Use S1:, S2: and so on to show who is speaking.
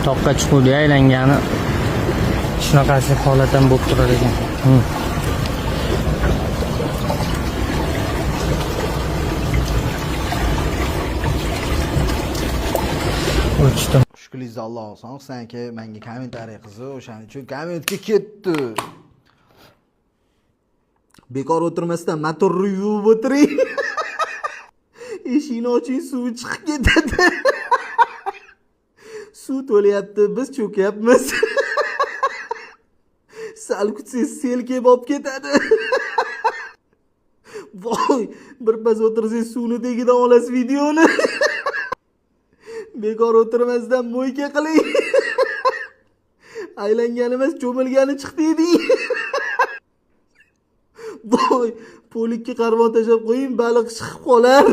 S1: Toqqa chiquvdi aylangani. Shunaqasi holat ham bo'lib turar ekan. O'chdim.
S2: Shukringizni Alloh olsin. Sanki menga kommentariy qizi, o'shaning uchun kommentga ketdi. Bekor o'tirmasdan motorni yuvib o'tiring. Eshikni oching, suvi chiqib ketadi. Suv to'layapti, biz cho'kyapmiz. Sal kutsangiz sel kelib olib ketadi. Voy, birpas o'tirsangiz suvni tagidan olasiz videoni. Bekor o'tirmasdan mo'yka qiling. Aylangani emas, cho'milgani chiqdi eding. Voy, polikka qarmon tashlab qo'ying, baliq chiqib qolar.